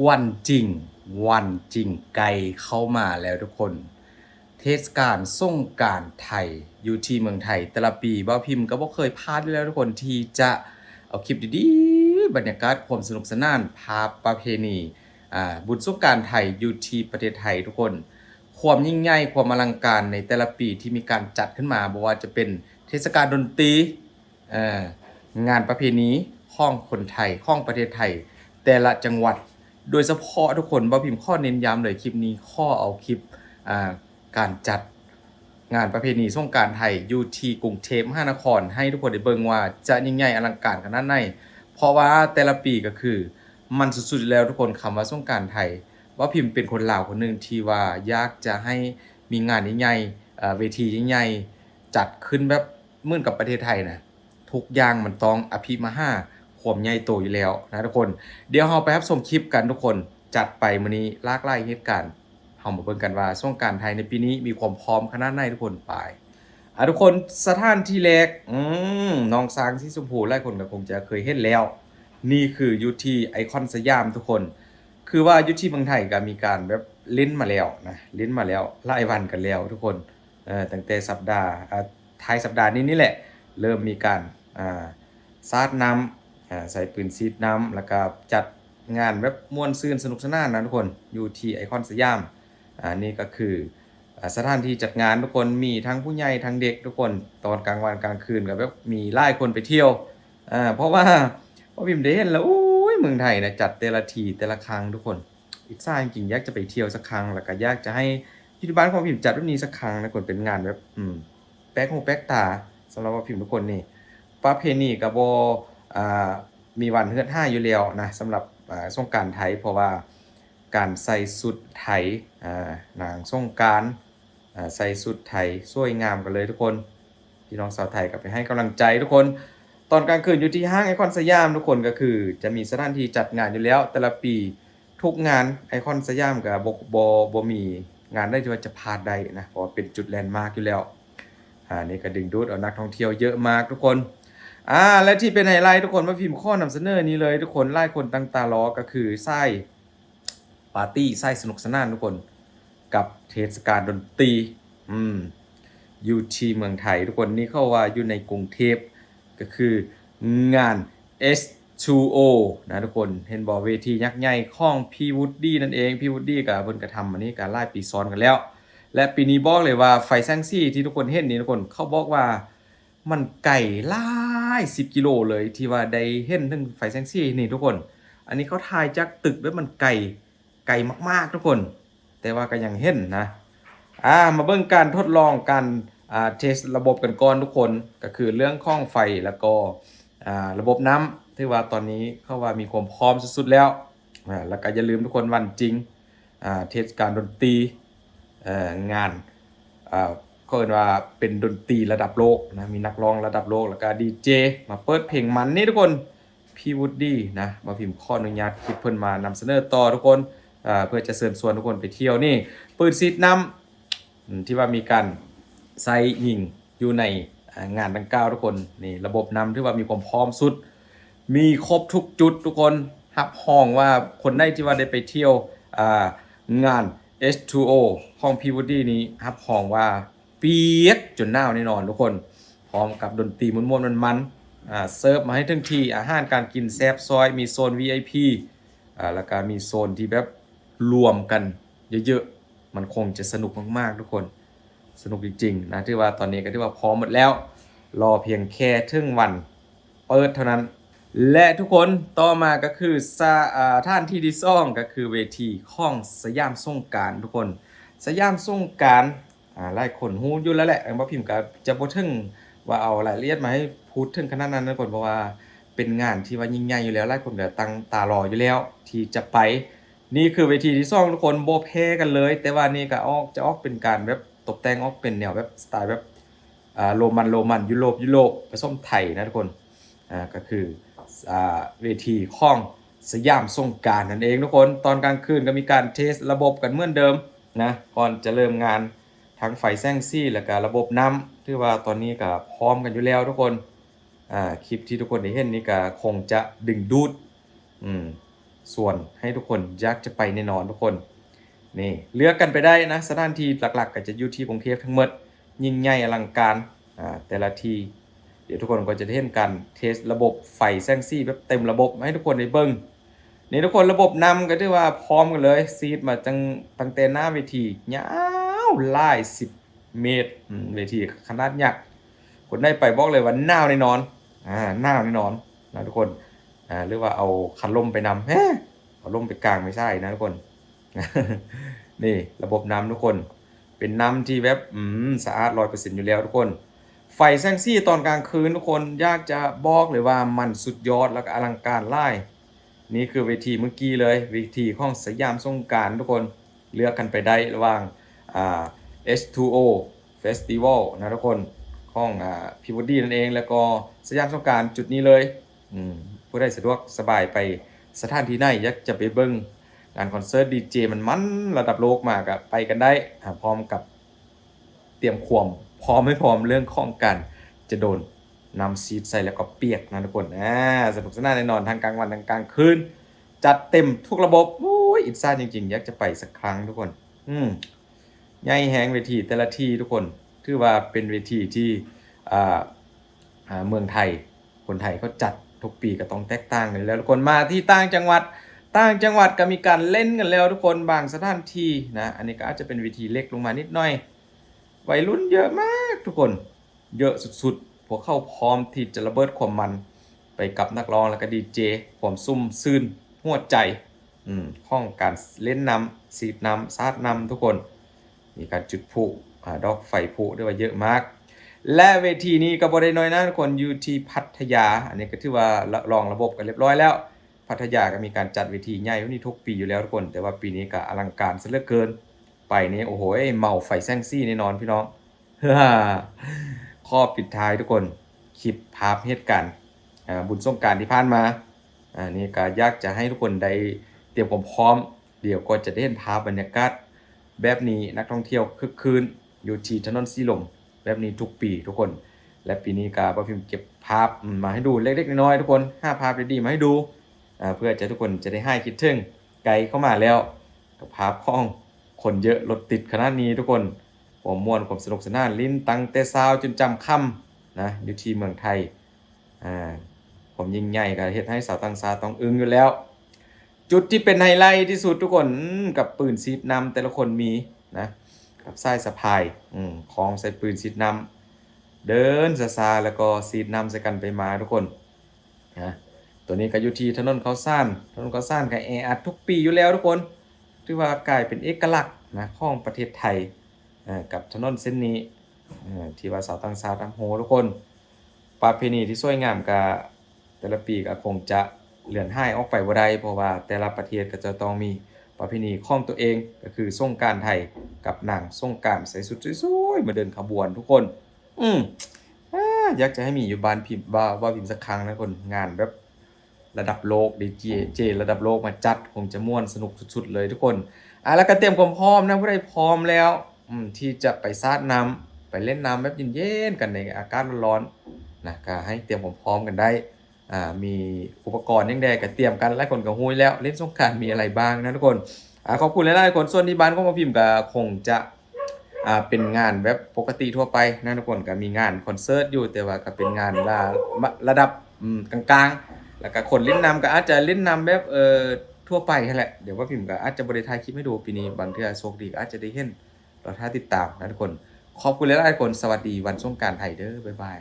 ວັນຈິງ ວັນຈິງໃກ້ເຂົ້າມາແລ້ວທຸກຄົນ. ເທດສະການສົງການໄທຢູ່ທີ່ເມືອງໄທແຕ່ລະປີ ບ່າວພິມກໍບໍ່ເຄີຍພາດຢູ່ແລ້ວທຸກຄົນ ທີ່ຈະເອົາຄລິບດີໆ ບັນຍາກາດຄວາມສະໜຸກສະໜານ ພາບປະເພນີ ອ່າ ບຸນສົງການໄທຢູ່ທີ່ປະເທດໄທທຸກຄົນ. ຄວາມຍິ່ງໃຫຍ່ ຄວາມອະລັງການໃນແຕ່ລະປີທີ່ມີການຈັດຂຶ້ນມາ ບໍ່ວ່າຈະເປັນເທດສະການດົນຕີ ເອີ ງານປະເພນີຂອງຄົນໄທ ຂອງປະເທດໄທ ແຕ່ລະຈັງຫວັດ ໂດຍສະເພາະທຸກຄົນ ບ່າວພິມຂໍເນັ້ນຢ້ຳເລີຍ ຄລິບນີ້ຂໍເອົາຄລິບ ອ່າ ການຈັດງານປະເພນີສົງການໄທຢູ່ທີ່ກຸງເທບມະຫານະຄອນ ໃຫ້ທຸກຄົນໄດ້ເບິ່ງວ່າຈະຍິ່ງໃຫຍ່ອະລັງການຂະໜາດໃດ ເພາະວ່າແຕ່ລະປີກໍຄືມັນສຸດໆຢູ່ແລ້ວທຸກຄົນ. ຄຳວ່າສົງການໄທ ບ່າວພິມເປັນຄົນລາວຄົນໜຶ່ງທີ່ວ່າຢາກຈະໃຫ້ມີງານໃຫຍ່ໆ ເອີ ເວທີໃຫຍ່ໆ ຈັດຂຶ້ນແບບ เหมือนกับประเทศไทยนะ ทุกอย่างมันต้องอภิมหา ความใหญ่โตอยู่แล้วนะทุกคน. เดี๋ยวเราไปรับชมคลิปกันทุกคน จัดไปมื้อนี้หลากหลายเหตุการณ์ เรามาเบิ่งกันว่าสงกรานต์ไทยในปีนี้มีความพร้อมขนาดไหนทุกคน ไป อ่ะทุกคน สถานที่แรก อืม น้องช้างสีชมพู หลายคนก็คงจะเคยเห็นแล้ว นี่คืออยู่ที่ไอคอนสยามทุกคน คือว่าอยู่ที่เมืองไทยก็มีการแบบเล่นมาแล้วนะ เล่นมาแล้วหลายวันกันแล้วทุกคน เอ่อ ตั้งแต่สัปดาห์ อ่า ท้ายสัปดาห์นี้นี่แหละ เริ่มมีการ อ่า สาดน้ำ อ่า ใส่ปืนฉีดน้ำ แล้วก็จัดงานแบบม่วนซื่นสนุกสนานนะทุกคน อยู่ที่ไอคอนสยาม อ่า นี่ก็คือ อ่า สถานที่จัดงานทุกคน มีทั้งผู้ใหญ่ทั้งเด็กทุกคน ตอนกลางวันกลางคืนก็แบบมีหลายคนไปเที่ยว อ่า เพราะว่า พอพิมได้เห็นแล้ว โอ้ย เมืองไทยนะ จัดแต่ละทีแต่ละครั้งทุกคน อิจฉาจริงๆ อยากจะไปเที่ยวสักครั้ง แล้วก็อยากจะให้อยู่ที่บ้านของพิมจัดแบบนี้สักครั้งนะทุกคน เป็นงานแบบ อืม แปลกหูแปลกตา สำหรับว่าพิมทุกคนนี่ ประเพณีก็บ่ อ่า มีวันเหือดหายอยู่แล้วนะ สำหรับ อ่า สงกรานต์ไทย เพราะว่าการใส่ชุดไทย อ่า นางสงกรานต์ อ่า ใส่ชุดไทยสวยงามกันเลยทุกคน พี่น้องชาวไทยก็ไปให้กำลังใจทุกคน ตอนกลางคืนอยู่ที่ห้างไอคอนสยามทุกคน ก็คือจะมีสถานที่จัดงานอยู่แล้ว แต่ละปีทุกงานไอคอนสยามก็บ่ บ่ บ่มีงานใดที่ว่าจะพลาดได้นะ เพราะว่าเป็นจุดแลนด์มาร์คอยู่แล้ว อ่า นี่ก็ดึงดูดเอานักท่องเที่ยวเยอะมากทุกคน อ่า และที่เป็นไฮไลท์ทุกคน ว่าพิมขอนำเสนอนี้เลยทุกคน หลายคนตั้งตารอ ก็คือสาย ปาร์ตี้ สายสนุกสนานทุกคน กับเทศกาลดนตรี อืม อยู่ที่เมืองไทยทุกคน นี่เขาว่าอยู่ในกรุงเทพฯ ก็คืองาน เอช ทู โอ นะทุกคน เห็นบ่ เวทียักษ์ใหญ่ของพี่ Woody นั่นเอง พี่ Woody ก็เพิ่นก็ทำอันนี้ก็หลายปีซ้อนกันแล้ว และปีนี้บอกเลยว่าไฟแสงสีที่ทุกคนเห็นนี่ทุกคน เขาบอกว่า มันไกลหลายสิบกิโลเลย ที่ว่าได้เห็นถึงไฟแสงสีนี่ทุกคน อันนี้เขาถ่ายจากตึกแบบมันไกล ไกลมากๆทุกคน แต่ว่าก็ยังเห็นนะ อ่า มาเบิ่งการทดลอง การ อ่า เทสระบบกันก่อนทุกคน ก็คือเรื่องของไฟ แล้วก็ อ่า ระบบน้ำ ถือว่าตอนนี้เขาว่ามีความพร้อมสุดๆแล้ว อ่า แล้วก็อย่าลืมทุกคน วันจริง อ่า เทศกาลดนตรี เอ่อ งาน เอ่อ เขาเอิ้นว่าเป็นดนตรีระดับโลกนะ มีนักร้องระดับโลก แล้วก็ดีเจมาเปิดเพลงมันนี่ทุกคน พี่ Woody นะ บ่าวพิมขออนุญาตคลิปเพิ่นมานำเสนอต่อทุกคน เอ่อ เพื่อจะเชิญชวนทุกคนไปเที่ยวนี่ ปืนฉีดน้ำ อืม ที่ว่ามีการใช้ยิงอยู่ใน อ่า งานดังกล่าวทุกคน นี่ระบบน้ำถือว่ามีความพร้อมสุด มีครบทุกจุดทุกคน รับรองว่าคนใดที่ว่าได้ไปเที่ยว อ่า งาน เอช ทู โอ ของพี่ Woody นี่ รับรองว่าเปียกจนหนาวแน่นอนทุกคน พร้อมกับดนตรีม่วนๆมันๆ อ่า เสิร์ฟมาให้ถึงที่ อาหารการกินแซ่บซ้อย มีโซน วี ไอ พี อ่า แล้วก็มีโซนที่แบบรวมกันเยอะๆ มันคงจะสนุกมากๆทุกคน สนุกจริงๆนะ ถือว่าตอนนี้ก็ถือว่าพร้อมหมดแล้ว รอเพียงแค่ถึงวันเปิดเท่านั้น และทุกคน ต่อมาก็คือสะ- อ่า สถานที่ที่สองก็คือเวทีของสยามสงกรานต์ทุกคน สยามสงกรานต์ อ่า หลายคนรู้อยู่แล้วแหละ บ่าวพิมก็จะบ่ถึงว่าเอารายละเอียดมาให้พูดถึงขนาดนั้นนะทุกคน เพราะว่าเป็นงานที่ว่ายิ่งใหญ่อยู่แล้ว หลายคนก็ตั้งตารออยู่แล้วที่จะไป นี่คือเวทีที่สองทุกคน บ่แพ้กันเลย แต่ว่านี่ก็ออก จะออกเป็นการแบบตกแต่งออกเป็นแนวแบบสไตล์แบบ อ่า โรมัน โรมัน ยุโรป ยุโรป ผสมไทยนะทุกคน อ่า ก็คือ อ่า เวทีของสยามสงกรานต์นั่นเองทุกคน ตอนกลางคืนก็มีการเทสระบบกันเหมือนเดิมนะ ก่อนจะเริ่มงาน ทั้งไฟแสงสี แล้วก็ระบบน้ำ ถือว่าตอนนี้ก็พร้อมกันอยู่แล้วทุกคน อ่า คลิปที่ทุกคนได้เห็นนี่ก็คงจะดึงดูด อืม ຊວນໃຫ້ທຸກຄົນຢາກຈະໄປແນ່ນອນທຸກຄົນ. ນີ້ເລືອກກັນໄປໄດ້ນະ ສະຖານທີ່ຫຼັກໆກໍຈະຢູ່ທີ່ກຸງເທບທັງໝົດ ຍິ່ງໃຫຍ່ອະລັງການ ອາ ແຕ່ລະທີ່. ດຽວທຸກຄົນກໍຈະໄດ້ເຫັນການເທສລະບົບໄຟແສງສີແບບເຕັມລະບົບໃຫ້ທຸກຄົນໄດ້ເບິ່ງ. ນີ້ທຸກຄົນ ລະບົບນ້ຳກໍຖືວ່າພ້ອມກັນເລີຍ ສີດມາຕັ້ງ ຕັ້ງແຕ່ໜ້າເວທີຍາວຫຼາຍສິບເມດ ອາ ເວທີຂະໜາດຍັກ. ຄົນໃດໄປບອກເລີຍວ່າໜາວແນ່ນອນ ອາ ໜາວແນ່ນອນນະທຸກຄົນ. ອາ ຫຼືວ່າເອົາຄັດລົມໄປນຳ ເອີ ເອົາລົມໄປກາງໄປໃສ່ນະທຸກຄົນ. ນີ້ລະບົບນ້ຳທຸກຄົນ ເປັນນ້ຳທີ່ແບບ ອືມ ສະອາດຮ້ອຍເປີເຊັນຢູ່ແລ້ວທຸກຄົນ. ໄຟແສງສີຕອນກາງຄືນທຸກຄົນ ຢາກຈະບອກເລີຍວ່າມັນສຸດຍອດ ແລ້ວກໍອະລັງການຫຼາຍ. ນີ້ຄືເວທີເມື່ອກີ້ເລີຍ ເວທີຂອງສະຫຍາມສົງການທຸກຄົນ. ເລືອກກັນໄປໄດ້ລະຫວ່າງ ອາ H two O Festival ນະທຸກຄົນ ຂອງ ອາ Peabody ນັ້ນເອງ ແລ້ວກໍສະຫຍາມສົງການຈຸດນີ້ເລີຍ. ອືມ ຜູ້ໃດສະດວກສະບາຍໄປສະຖານທີ່ໃດ ຢາກຈະໄປເບິ່ງງານຄອນເສີດດີເຈມັນໆ ລະດັບໂລກມາ ກໍໄປກັນໄດ້ ອາ ພ້ອມກັບຕຽມຄວາມພ້ອມໃຫ້ພ້ອມເລື່ອງຂອງການຈະໂດນນ້ຳສີດໃສ່ ແລ້ວກໍປຽກນະທຸກຄົນ. ອາ ສະໜຸກສະໜານແນ່ນອນ ທັງກາງວັນທັງກາງຄືນ ຈັດເຕັມທຸກລະບົບ. ໂອ້ຍ ອິດສາຈິງໆ ຢາກຈະໄປສັກຄັ້ງທຸກຄົນ. ອືມ ໃຫຍ່ແຮງເວທີແຕ່ລະທີ່ທຸກຄົນ ຖືວ່າເປັນເວທີທີ່ ອາ ອາ ເມືອງໄທ ຄົນໄທເຂົາຈັດທຸກປີກໍຕ້ອງແຕກຕ່າງກັນຢູ່ແລ້ວທຸກຄົນ. ມາທີ່ຕ່າງຈັງຫວັດ ຕ່າງຈັງຫວັດກໍມີການເຫຼັ້ນກັນແລ້ວທຸກຄົນ ບາງສະຖານທີ່ນະ. ອັນນີ້ກໍອາດຈະເປັນເວທີເລັກລົງມານິດໜ້ອຍ ໄວລຸ້ນເຍອະມາກທຸກຄົນ ເຍອະສຸດໆ. ພວກເຂົາພ້ອມທີ່ຈະລະເບີດຄວາມມັນໄປກັບນັກຮ້ອງ ແລ້ວກໍດີເຈ ຄວາມຊຸ່ມຊື່ນຫົວໃຈ ອືມ ຂອງການເຫຼັ້ນນ້ຳ ສີດນ້ຳ ສາດນ້ຳທຸກຄົນ. ມີການຈຸດພລຸ ອາ ດອກໄຟພລຸ ຖືວ່າເຍອະມາກ ແລະ ເວທີນີ້ກໍບໍ່ໄດ້ນ້ອຍໜ້າທຸກຄົນ ຢູ່ທີ່ພັດທະຍາ. ອັນນີ້ກໍຖືວ່າລະ ລອງລະບົບກັນລຽບຮ້ອຍແລ້ວ. ພັດທະຍາກໍມີການຈັດເວທີໃຫຍ່ແບບນີ້ທຸກປີຢູ່ແລ້ວທຸກຄົນ ແຕ່ວ່າປີນີ້ກໍອະລັງການຊະເຫຼືອເກີນ. ໄປນີ້ ໂອ້ໂຫ ເມົາໄຟແສງສີແນ່ນອນພີ່ນ້ອງ. ຂໍປິດທ້າຍທຸກຄົນ ຄລິບພາບເຫດການ ອາ ບຸນສົງການທີ່ຜ່ານມາ. ອາ ນີ້ກໍຢາກຈະໃຫ້ທຸກຄົນໄດ້ຕຽມຄວາມພ້ອມ ດຽວກໍຈະໄດ້ເຫັນພາບບັນຍາກາດແບບນີ້ ນັກທ່ອງທ່ຽວຄຶກຄື້ນຢູ່ທີ່ຖະໜົນສີລົມແບບນີ້ທຸກປີທຸກຄົນ. ແລະ ປີນີ້ກໍບ່າວພິມເກັບພາບ ອາ ມາໃຫ້ດູເລັກໆນ້ອຍໆທຸກຄົນ ຫາພາບດີໆມາໃຫ້ດູ ອາ ເພື່ອຈະ ທຸກຄົນຈະໄດ້ຫາຍຄິດເຖິງ ໃກ້ເຂົ້າມາແລ້ວ ກັບພາບຂອງຄົນເຍອະ ລົດຕິດຂະໜາດນີ້ທຸກຄົນ. ຄວາມມ່ວນ ຄວາມສະໜຸກສະໜານ ຫຼິ້ນຕັ້ງແຕ່ເຊົ້າຈົນຈຳຄ່ຳນະ ຢູ່ທີ່ເມືອງໄທ. ອາ ຄວາມຍິ່ງໃຫຍ່ກໍເຮັດໃຫ້ຊາວຕ່າງຊາດຕ້ອງອຶ້ງຢູ່ແລ້ວ. ຈຸດທີ່ເປັນໄຮໄລທີ່ສຸດທຸກຄົນ ອືມ ກັບປືນສີດນ້ຳແຕ່ລະຄົນມີນະ ກັບສາຍສະພາຍ ອືມ ຄ່ອງໃສ່ປືນສີດນ້ຳ ເດີນຊ້າໆ ແລ້ວກໍສີດນ້ຳໃສ່ກັນໄປມາທຸກຄົນນະ. ຕົວນີ້ກໍຢູ່ທີ່ຖະໜົນເຂົ້າສານ ຖະໜົນເຂົ້າສານກໍແອອັດທຸກປີຢູ່ແລ້ວທຸກຄົນ ຖືວ່າກາຍເປັນເອກະລັກນະ ຂອງປະເທດໄທ ເອີ ກັບຖະໜົນເສັ້ນນີ້ ເອີ ທີ່ວ່າຊາວຕ່າງຊາດຮັກໂຮທຸກຄົນ. ປະເພນີທີ່ສວຍງາມກະ ແຕ່ລະປີກະຄົງຈະເລືອນຫາຍອອກໄປບໍ່ໄດ້ ເພາະວ່າແຕ່ລະປະເທດກໍຈະຕ້ອງມີປະເພນີຂອງຕົວເອງ ກໍຄືສົງການໄທ ກັບນາງສົງການໃສ່ຊຸດສວຍໆ ມາເດີນຂະບວນທຸກຄົນ. ອືມ ອາ ຢາກຈະໃຫ້ມີຢູ່ບ້ານພິມ ວ່າ ວ່າພິມສັກຄັ້ງນະທຸກຄົນ ງານແບບ ລະດັບໂລກ ດີເຈ ລະດັບໂລກມາຈັດ ຄົງຈະມ່ວນສະໜຸກສຸດໆເລີຍທຸກຄົນ. ອາ ແລ້ວກໍຕຽມຄວາມພ້ອມນະ ຜູ້ໃດພ້ອມແລ້ວ ອືມ ທີ່ຈະໄປສາດນ້ຳ ໄປເຫຼັ້ນນ້ຳແບບເຢັນໆກັນໃນອາກາດຮ້ອນໆນະ ກໍໃຫ້ຕຽມຄວາມພ້ອມກັນໄດ້. ອາ ມີອຸປະກອນຫຍັງແດ່ກໍຕຽມກັນ ຫຼາຍຄົນກໍຮູ້ຢູ່ແລ້ວ ເຫຼັ້ນສົງການມີອະໄລບ້າງນະທຸກຄົນ. ອາ ຂອບຄຸນຫຼາຍໆຄົນ. ສ່ວນທີ່ບ້ານຂອງບ່າວພິມກໍຄົງຈະ ອ່າ ເປັນງານແບບປົກກະຕິທົ່ວໄປນະທຸກຄົນ ກໍມີງານຄອນເສີດຢູ່ ແຕ່ວ່າກໍເປັນງານລະ ລະດັບ ອືມ ກາງໆ ແລ້ວກໍຄົນຫຼິ້ນນ້ຳກໍອາດຈະຫຼິ້ນນ້ຳແບບ ເອີ ທົ່ວໄປຫັ້ນແຫຼະ. ດຽວບ່າວພິມກໍອາດຈະບໍ່ໄດ້ຖ່າຍຄລິບໃຫ້ດູປີນີ້ ບາງເທື່ອໂຊກດີກໍອາດຈະໄດ້ເຫັນ ລໍຖ້າຕິດຕາມນະທຸກຄົນ. ຂອບຄຸນຫຼາຍໆຄົນ. ສະຫວັດດີວັນສົງການໄທເດີ. ບາຍບາຍ.